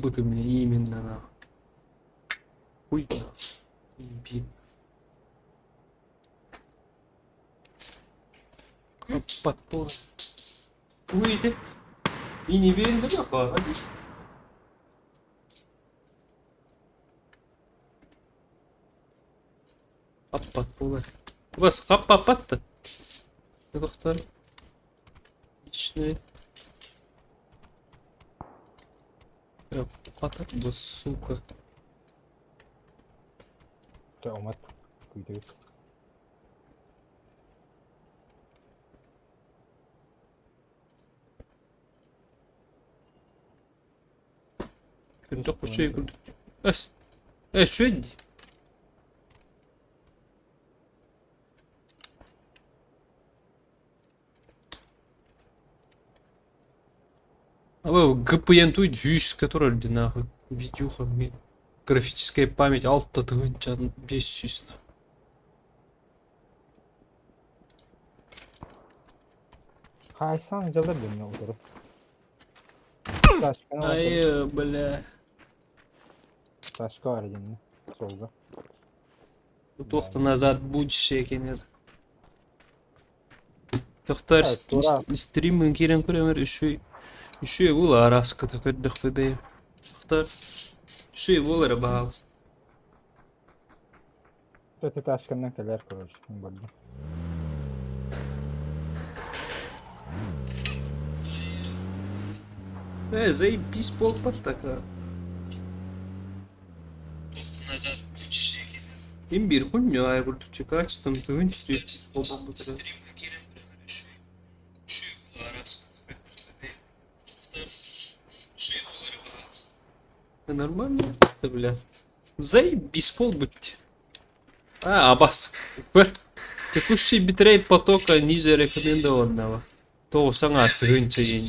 Ылбытым именно нахуй. Хуй нахуй. Хаппат буолар. Тугуй ити? Мини биэрдэ баҕа Хаппат буолар. Бас хаппаппат да. Тохтор. Личный. Хатар бу сука. Чэ умат күүтэбит. Күрдөх үчүгэй курдук. Эс. Э, үчүгэй дии. А ГПН туй сүүскэ турар дии нахуй. Видюха мне. Графическая память алта тыһыынча 500 нахуй. Хаайсаң дьалар дэннэ утары. Ай, бля. Ташка бар дэннэ суолга. Туохта назад будешь екенер. Тохтор стримин киирэн көрөмөр үчүгэй үчүгэй буолар араската көрдөхпү бэйэм. Тохтор үчүгэй буолара баһаалыста. Эти ташканнан кэлэр короче бардым. Э, заебись буолбат такая. Им биир хуйня курдук качеством тыһыынча түс буолбут Нормально это, бля. Заебись буолбут. А, абас. Көр. Текущий битрейт потока ниже рекомендованного. Тоҕус тыһыынча иэн.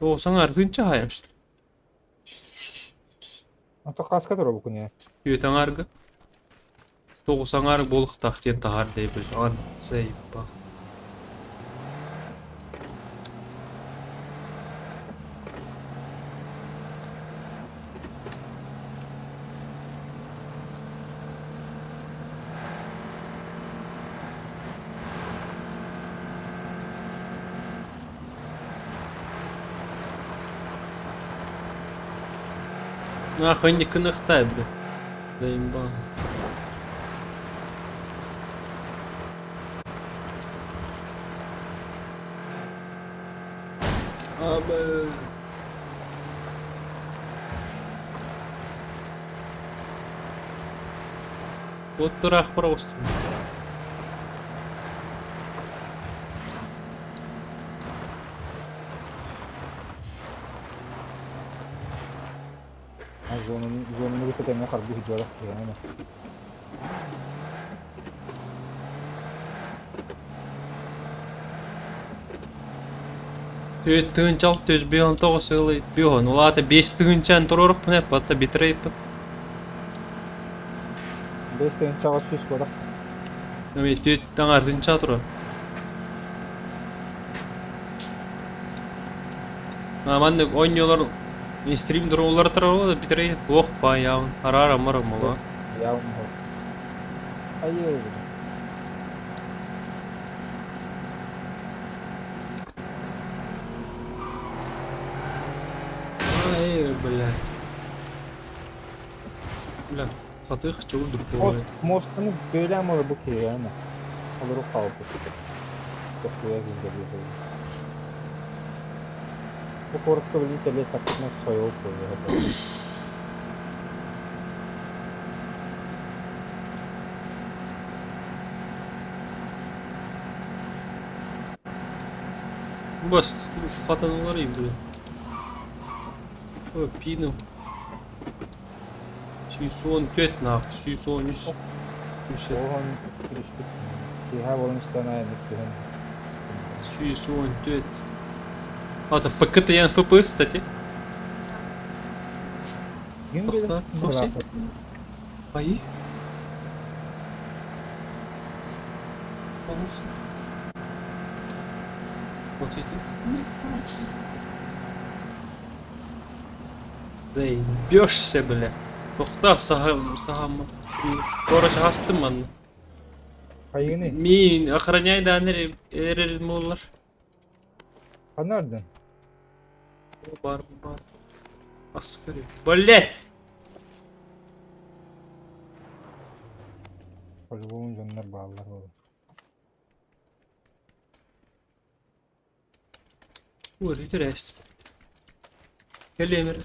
Тоҕус тыһыынча хаайан что Ото хаска турар бу күнү? Үөт аҥаарга. Тоҕус аҥаар буолуохтаах диэн таһаар диэбит. Ан заебал. Нахуй не кынахтай, бля. Заебал. А, бля. Вот тураах просто. Зонаны зонаны кытта тэҥҥэ харбыы сылдьыбатах киһи Түөрт тыһыынча 659 сылы бүһүн. Ол аата 5 тыһыынчаны туруорукпун эппат битрейппит. 5 тыһыынчаҕа 100 буолар. Эми түөрт таҥар тыһыынча турар. А маннык оонньуулар стрим туруулар турар битрей туох баайаҕын араара мара мола. Явно. Айыы. Ай, бля. Бля, хатыах чугурдук Мост, буолар. мостаны бөлөм олор бу киһи Олору хаалбыт. Тохтуя киһи Бу куоракка билин сэлиэс таппытынан сойуол буолуо. Бас, хатаналар бля. О, пину. 114 нах, 113. Оһон түспүт. Киэһэ буолан истэҕинэ айаннык түһэн. 114. А, это ПКТН ФПС, кстати. Ким Тохтоо, Сокси. Ай. Вот эти. Заебешься, бля. Тохтоо, саһам, саһам. Короче, астым манна. Хайыгыный? Мин охраняй даан эрэр буоллар. Ханна ардын? Бар, бар. Ас көрү. Блять! По-любому дьоннор бааллар буолуо. Ой, интересно. Кэлиэмэр.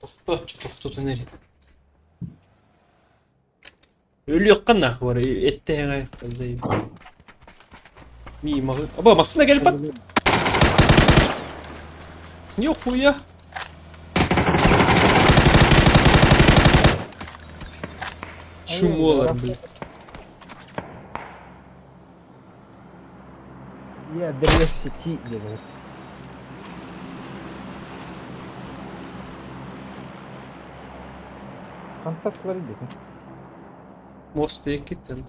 Тохтооччу тохтотон эрэ. Өлүөххэ нахуй эттэһэҥ Мимо. Аба, массыына кэлбэт. Нихуя. Чумолар, блин. Я дрешь сети делают. Контактлары дедим. Мост диэкиттэн.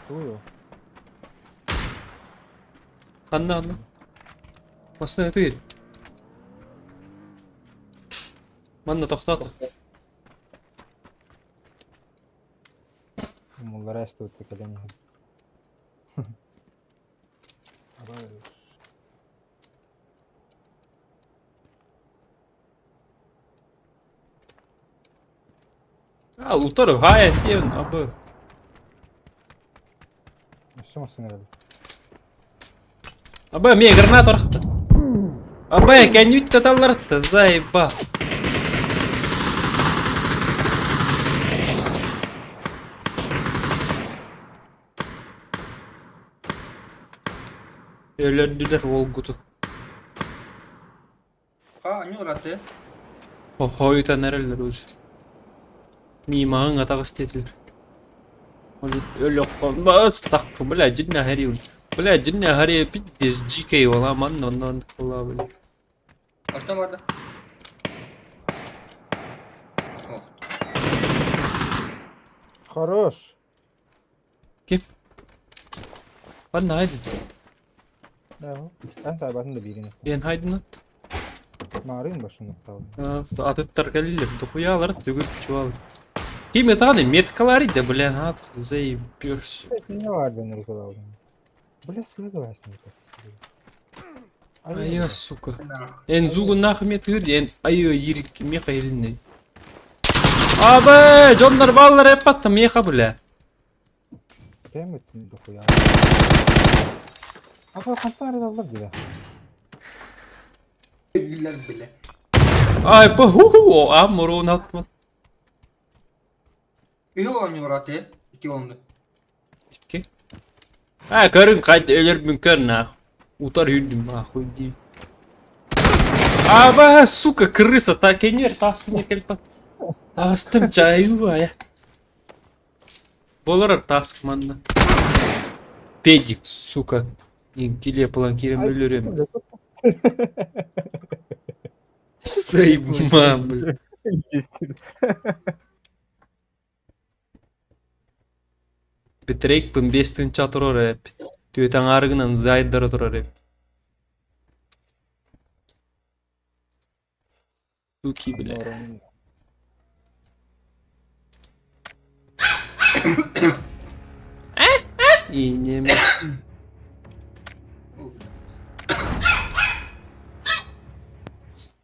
Тугуй Ханна ханна? Массыына ытыыр. Манна тохтоото. Умуллара эстибит кэлэн иһэн. Арай А, утары хая тиэн абы. Өссө массыына кэлбит. Абы эмиэ гранат орахта. Абы кэннүт таталларта заеба. Өлөрдүлэр уолгуту. Ха, они ураты. Хойутан эрэллэр уже. Миимаҕыҥ атаҕас диэтилэр. Өлөххө тахха бля дьиннэ хари бля дьиннэ хари пиздец дикий ола манна оннон кыла бля. Артем барда. Ох. Хорош. Ким? Ханна хайдын? Эн саабатын да биирин. Эн хайдын ат? Маарыын башын оттаабын. Атыттар кэллилэр, дохуялар түгүр чуал. Ким это меткалары да, бля, ат, заебешься. Не бар ден рукалаабын. Бля, следовательно. Айа, сука. Эн зугу нахуй метгыр, эн айо ирик меха илинне. Абы, дьоннор баллар эппатта меха, бля. Кэммит дохуя. Апа хантан арыдаллар дии. Биллэр билэ. Ай, по ху а мурун атма. Үһү оонньуур икки оонньуу. Икки. А, көрүн кайд өлөрбүн көр нах. Утар үрдүм нахуй дии. Аба, сука, крыса, та кенер таскыны келпат. Тастым чаю, ая. Болорор таск манна. Педик, сука. Киле план кирем өлөрөм. Заебма, бля. Битрейкпин бес тыынча турар эбит. Түөт аҥаарыгынан зайдара турар эбит. Суки, бля. Иинньэ